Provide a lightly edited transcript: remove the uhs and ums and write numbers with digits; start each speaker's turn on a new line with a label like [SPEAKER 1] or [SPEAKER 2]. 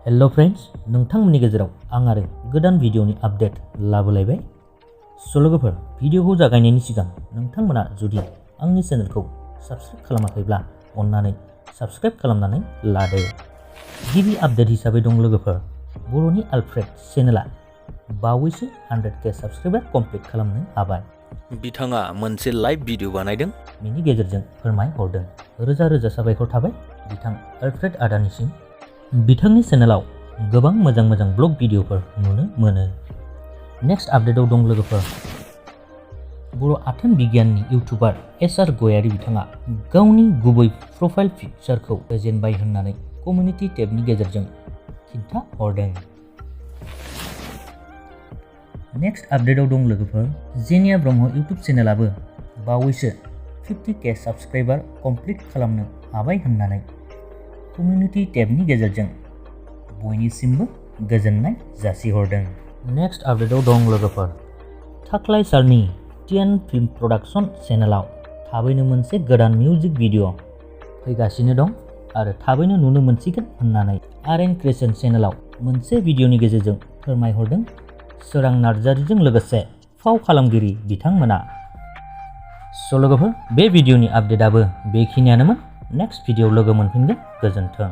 [SPEAKER 1] Hello friends, नोंथांमोननि गेजेराव आं आरो गोदान भिडिअनि आपडेट लाबोलायबाय। लोगोफोर, भिडिअखौ जागायनायनि सिगां नोंथांमोना जुदि आंनि चेनेलखौ साबस्क्राइब खालामाखैब्ला अन्नानै साबस्क्राइब खालामनानै लादो। गिबि आपडेट हिसाबै दं लोगोफोर, बर'नि आलफ्रेड चेनेला बावैसो 100K साबस्क्राइबार कमप्लिट खालामनो हाबाय।
[SPEAKER 2] बिथाङा मोनसे लाइभ भिडिअ बानायदों,
[SPEAKER 1] बेनि गेजेरजों फोरमायहरदों। रोजा रोजा साबायखर थाबाय बिथां आलफ्रेड आदानिसिम। बिथांनि चेनेलाव गोबां मोजां मोजां ब्लग भिडिअफोर नुनो मोनो। नेक्स्ट आपडेटआव दं लोगोफोर, बर' आथोन बिगियाननि इउटुबार एसआर गयारि बिथाङा गावनि गुबै प्रफाइल पिकचारखौ जेनबाय होननानै कमिउनिटि टेबनि गेजेरजों खिन्थाहरदों। नेक्स्ट आपडेटआव दं लोगोफोर, जेनिया ब्रह्म इउटुब चेनेलाबो बावैसो 50K साबस्क्राइबार कमप्लिट खालामनो हाबाय होननानै कमिउनिटि टेबनि गेजेरजों बयनिसिमबो गोजोननाय जासिहरदों। नेक्स्ट आपडेटआव दं लोगोफोर, थाख्लाइ सारनि 10 फिल्म प्रडाक्शन चेनेलाव थाबैनो मोनसे गोदान मिउजिक भिडिअ फैगासिनो दं आरो थाबैनो नुनो मोनसिगोन होननानै UDANGSRI चेनेलाव मोनसे भिडिअनि गेजेरजों फोरमायहरदों सोरां नार्जारिजों लोगोसे फाव खालामगिरि बिथांमोना। लोगोफोर, बे भिडिअनि आपडेटआबो बेखिनियानोमोन। नेक्स्ट भिडिअ लोगो मोनफिनगोन। गोजोन्थों।